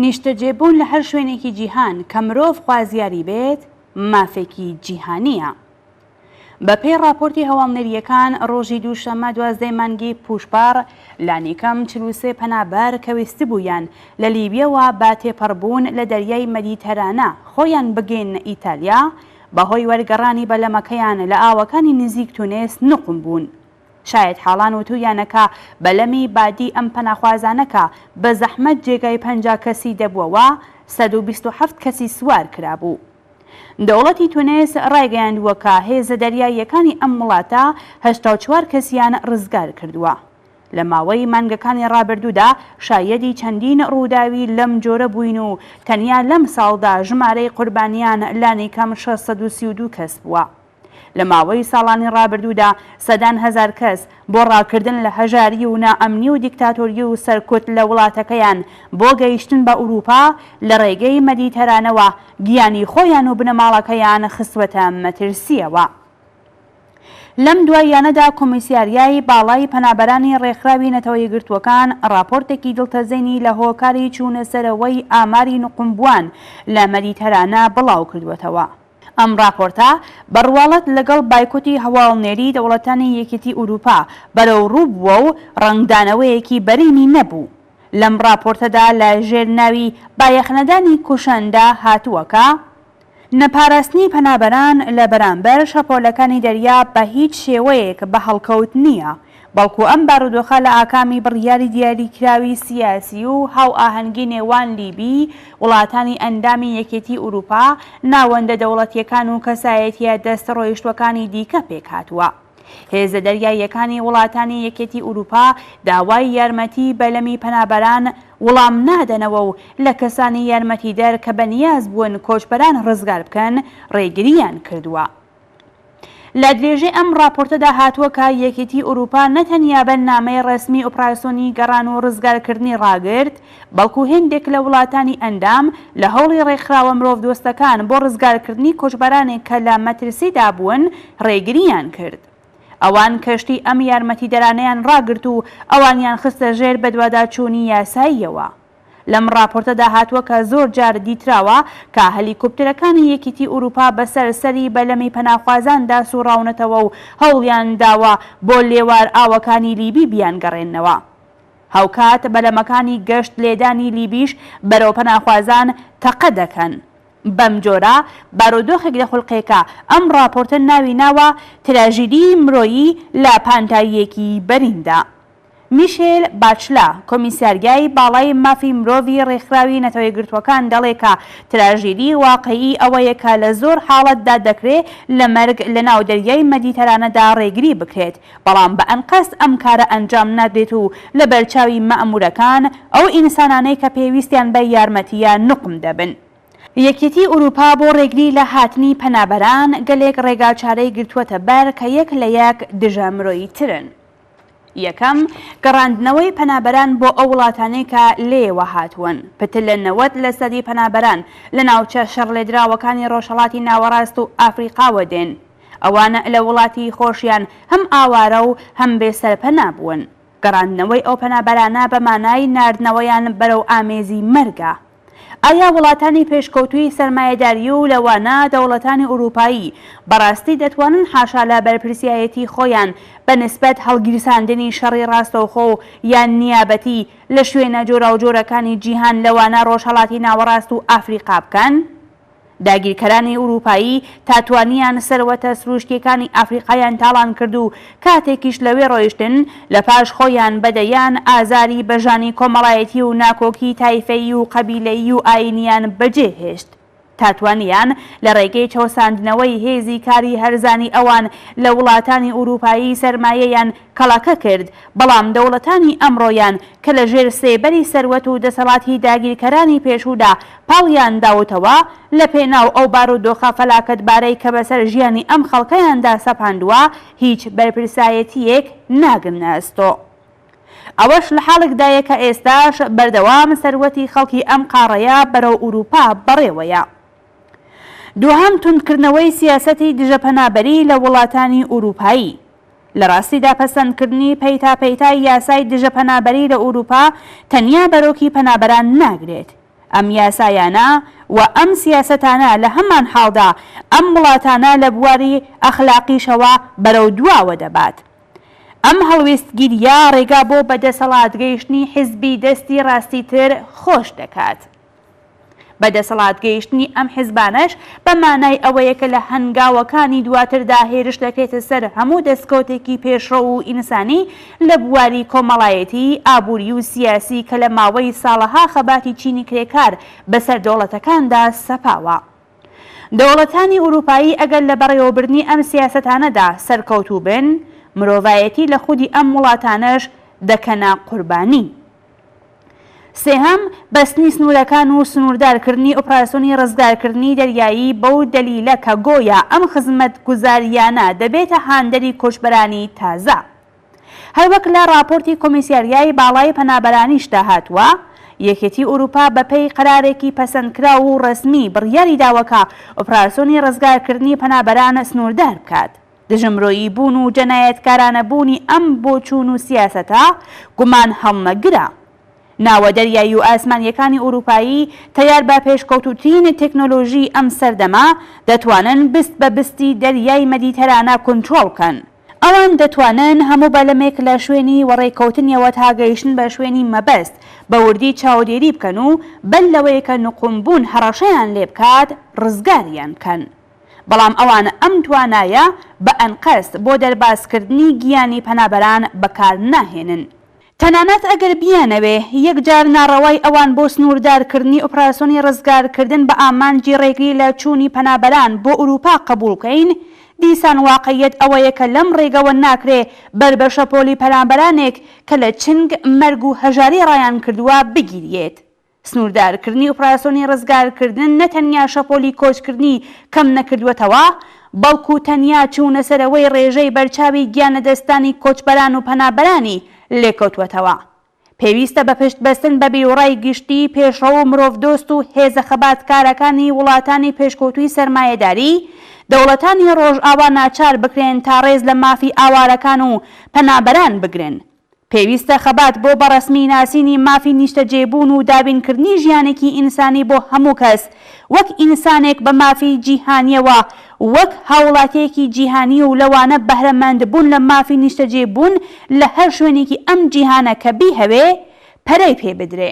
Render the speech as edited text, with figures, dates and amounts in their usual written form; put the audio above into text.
نیشتەجێبوون لە هەر شوێنێکی جیهان کە مرۆڤ خوازیاری بێت، مافێکی جیهانییە. بە پێی ڕاپۆرتی هەواڵنێرییەکان، ڕۆژی دووشەممە دوازدەی مانگی پووشپەڕ، لانیکەم 43 پەنابەر کە ویستبوویان لە لیبیەوە بە تێپەڕبوون لە دەریای مەدیتەرانە خۆیان بگەیەننە ئیتالیا، بەهۆی وەرگەڕانی بەلەمەکەیان لە ئاوەکانی نزیک تونس نوقم بوون. شایەتحاڵان وتوویانە کە بەلەمی بادی ئەم پەناخوازانە کە بە زەحمەت جێگای 50 کەسی دەبووەوە، 127 کەسی سوار کرابوو. دەوڵەتی تونس ڕایگەیاندووە کە هێزە دەریاییەکانی ئەم وڵاتە 84 کەسیان ڕزگار کردووە. لە ماوەی مانگەکانی ڕابردوودا شایەدی چەندین ڕووداوی لەم جۆرە بووین و تەنیا لەم ساڵدا ژمارەی قوربانیان لانیکەم 632 کەس بووە. لە ماوەی ساڵانی ڕابردوودا سەدان هەزار کەس بۆ ڕاکردن لە هەژاری و نائەمنی و دیکتاتۆری و سەرکوت لە وڵاتەکەیان بۆ گەیشتن بە ئورووپا لە ڕێگەی مەدیتەرانەوە گیانی خۆیان و بنەماڵەکەیان خستووەتە مەترسییەوە. لەم دواییانەدا کۆمیسیاریای باڵای پەنابەرانی ڕێکخراوی نەتەوە یەکگرتووەکان ڕاپۆرتێکی دڵتەزێنی لە هۆکاری چوونەسەرەوەی ئاماری نوقمبووان لە مەدیتەرانە بڵاوکردووەتەوە. ئەم ڕاپۆرتە بە ڕواڵەت لەگەڵ بایکۆتی هەواڵنێری دەوڵەتانی یەکێتی ئورووپا بەرەوڕوو بووە و ڕەنگدانەوەیەکی بەرینی نەبوو. لەم ڕاپۆرتەدا لە ژێر ناوی بایەخنەدانی کوشەندە هاتووە کە، نەپاراستنی پەنابەران لە بەرامبەر شەپۆلەکانی دەریا بە هیچ شێوەیەک بە هەڵکەوت نییە، بەڵکو ئەم بارودۆخە لە ئاکامی بڕیاری دیاریکراوی سیاسی و هاوئاهەنگی نێوان لیبی، وڵاتانی ئەندامی یەکێتی ئوروپا، ناوەندە دەوڵەتییەکان و کەسایەتییە دەست ڕۆیشتووەکانی دیکە پێکهاتووە. هێزە دەریاییەکانی وڵاتانی یەکێتی ئوروپا داوای یارمەتی بەلەمی پەنابەران وڵام نادەنەوە و لە کەسانی یارمەتیدەر کە بەنیاز بوون کۆچبەران ڕزگار بکەن ڕێگرییان کردووە. لە درێژەی ئەم ڕاپۆرتەدا هاتووە کە یەکێتی ئورووپا نە تەنیا بەرنامەی ڕەسمی ئۆپراسیۆنی گەڕان و ڕزگارکردنی ڕاگرت، بەڵکوو هێندێک لە وڵاتانی ئەندام لە هەوڵی ڕێکخراوە مرۆڤدۆستەکان بۆ ڕزگارکردنی کۆچبەرانێک کە لە مەترسیدا بوون، ڕێگرییان کرد. ئەوان کەشتی ئەم یارمەتیدەرانەیان ڕاگرت و ئەوانیان خستە ژێر بەدواداچوونی یاساییەوە. لەم ڕاپۆرتەدا هاتووە کە زۆر جار دیتراوە کە هەلیکۆپتەرەکانی یەکیتی ئورووپا بەسەر سەری بەلەمی پەناخوازاندا سووڕاونەتەوە و هەوڵیان داوە بۆ لێوار ئاوەکانی لیبی بیانگەڕێننەوە. هاوکات بەلەمەکانی گەشت لێدانی لیبیش بەرەو پەناخوازان تەقە دەکەن. بەم جۆرە بارودۆخێک دەخولقێ کە ئەم ڕاپۆرتە ناوی ناوە تراژیدیی مرۆیی لە پانتاییەکی بەریندا. میشێل باچلە، کۆمیساریای باڵای مافی مرۆڤی ڕێکخراوی نەتەوەیەکگرتووەکان دەڵێ کە تراژیدی واقعی ئەوەیە کە لە زۆر حاڵەتدا دەکرێ لە مەرگ لە ناو دەریای مەدیتەرانەدا ڕێگری بکرێت بەڵام بە ئەنقەست ئەم کارە ئەنجام نادرێت و لە بەرچاوی مەئموورەکان ئەو ئینسانانەی کە پێویستیان بە یارمەتییە نوقم دەبن. یەکێتی ئورووپا بۆ ڕێگری لە هاتنی پەنابەران گەلێک ڕێگاچارەی گرتووەتە بەر کە یەک لە یەک دژە مرۆییترن. یەکەم، گەڕاندنەوەی پەنابەران بۆ ئەو وڵاتانەی کە لێیەوە هاتوون. پتر لە 90 لەسەدی پەنابەران لە ناوچە شەڕلێدراوەکانی ڕۆژهەڵاتی ناوەڕاست و ئافریقاوە دێن. ئەوان لە وڵاتی خۆشیان هەم ئاوارە و هەم بێ سەرپەنا بوون. گەڕاندنەوەی ئەو پەنابەرانە بە مانای ناردنەوەیان بەرەو ئامێزی مەرگە. ئایا وڵاتانی پێشکەوتووی سەرمایەداری و لەوانە دەوڵەتانی ئورووپایی بەڕاستی دەتوانن حاشا لە بەرپرسیایەتی خۆیان بە نسبەت هەڵگیرساندنی شەڕی ڕاستەوخۆ و یان نیابەتی لە شوێنە جۆراوجۆرەکانی جیهان لەوانە ڕۆژهەڵاتی ناوەڕاست و ئافریقا بکەن؟ داگیرکەرانی ئورووپایی تا توانیان سەروەتە سرووشتییەکانی ئافریقایان تاڵان کرد و کاتێکیش لەوێ ڕۆیشتن لە پاش خۆیان بە دەیان ئازاری بە ژانی کۆمەڵایەتی و ناکۆکی تایفەیی و قەبیلەیی و ئایینیان بەجێ هێشت. تا توانیان لە ڕێگەی چەوساندنەوەی هێزی کاری هەرزانی ئەوان لە وڵاتانی ئورووپایی سەرمایەیان کەڵەکە کرد، بەڵام دەوڵەتانی ئەمڕۆیان کە لە ژێر سێبەری سەروەت و دەسەڵاتی داگیرکەرانی پێشوودا پاڵیان داوتەوە، لە پێناو ئەو بارودۆخە فەلاکەتبارەی کە بەسەر ژیانی ئەم خەڵکەیاندا سەپاندووە، هیچ بەرپرسایەتییەک ناگرنە ئەستۆ. ئەوەش لە حاڵێکدایە کە ئێستاش بەردەوام سەروەتی خەڵکی ئەم قاڕەیە بەرەو ئورووپا بەڕێوەیە. دووهەم توندکردنەوەی سیاسەتی دژەپەنابەری لە وڵاتانی ئورووپایی. لە ڕاستیدا پەسەندکردنی پەیتا پەیتای یاسای دژە پەنابەری لە ئورووپا تەنیا بەرۆکی پەنابەران ناگرێت. ئەم یاسایانە و ئەم سیاسەتانە لە هەمان حاڵدا ئەم وڵاتانە لە بواری ئەخلاقیشەوە بەرەو دواوە دەبات. ئەم هەڵوێستگیرییە ڕێگا بۆ بە دەسەڵات گەیشتنی حیزبی دەستی ڕاستی تر خۆش دەکات. بە دەسەڵات گەیشتنی ئەم حیزبانەش بە مانای ئەوەیە کە لە هەنگاوەکانی دواتردا هێرش دەکرێتە سەر هەموو دەستکەوتێکی پێشڕەو و ئینسانی لە بواری کۆمەڵایەتی، ئابووری و سیاسی کە لە ماوەی ساڵەها خەباتی چینی کرێکار بەسەر دەوڵەتەکاندا سەپاوە. دەوڵەتانی ئورووپایی ئەگەر لە بەڕێوەبردنی ئەم سیاسەتانەدا سەرکەوتوو بن، مرۆڤایەتی لە خودی ئەم وڵاتانەش دەکەنە قوربانی. سێهەم، بەستنی سنوورەکان و سنووردارکردنی ئۆپراسیۆنی ڕزگارکردنی دەریایی بەو دەلیلە کە گۆیا ئەم خزمەتگوزارییانە دەبێتە هاندەری کۆچبەرانی تازە. هەروەک لە ڕاپۆرتی کۆمیسیاریای باڵای پەنابەرانیشدا هاتووە، یەکێتی ئورووپا بەپێی قەرارێکی پەسەندکراو و ڕەسمی بڕیاری داوە کە ئۆپراسیۆنی ڕزگارکردنی پەنابەران سنووردار بکات. دژەمرۆیی بوون و جەنایەتکارانە بوونی ئەم بۆچوون و سیاسەتە گومان هەڵنەگرە. ناوە دەریایی و ئاسمانییەکانی ئورووپایی تەیار بە پێشکەوتووترین تێکنۆلۆژیی ئەم سەردەمە دەتوانن بست بە بستی دەریای مەدیتەرانە کونترۆڵ بکەن. ئەوان دەتوانن هەموو بەلەمێک لە شوێنی وەڕێکەوتنیەوە تا گەیشتن بە شوێنی مەبەست بە وردی چاودێری بکەن و بەر لەوەی کە نوقومبوون هەڕەشەیان لێ بکات ڕزگاریان بکەن. بەڵام ئەوان ئەم توانایە بە ئەنقەست بۆ دەربازکردنی گیانی پەنابەران بەکار ناهێنن. تەنانەت ئەگەر بیانەوێ یەکجار ناڕەوای ئەوان بۆ سنووردارکردنی ئۆپراسیۆنی ڕزگارکردن بە ئامانجی ڕێگری لە چوونی پەنابەران بۆ ئورووپا قبووڵ بکەین، دیسان واقعیەت ئەوەیە کە لەم ڕێگەوە ناکرێ بەر بە شەپۆلی پەنابەرانێک کە لە چنگ مەرگ و هەژاری ڕایانکردووە بگیریێت. سنووردارکردنی ئۆپراسیۆنی ڕزگارکردن نە تەنیا شەپۆلی کۆچکردنی کەم نەکردووەتەوە، بەڵکو تەنیا چوونەسەرەوەی ڕێژەی بەرچاوی گیانلەدەستدانی کۆچبەران و پەنابەرانی لێکەوتووەتەوە. پێویستە بە پشتبەستن بە بیروڕای گشتیی پێشڕەو و مرۆڤدۆست و هێزە خەباتکارەکانی وڵاتانی پێشکەوتووی سەرمایەداری، دەوڵەتانی ڕۆژئاوا ناچار بکرێن تا ڕێز لە مافی ئاوارەکان و پەنابەران بگرن. پێویستە خەبات بۆ بەڕەسمی ناسینی مافی نیشتەجێبوون و دابینکردنی ژیانێکی ئینسانی بۆ هەموو کەس وەک ئینسانێک بە مافی جیهانیەوە وەک هاوڵاتیەکی جیهانی و لەوانە بەهرەمەندبوون لە مافی نیشتەجێبوون لە هەر شوێنێکی ئەم جیهانە کە بیهەوێ پەرەی پێ بدرێ.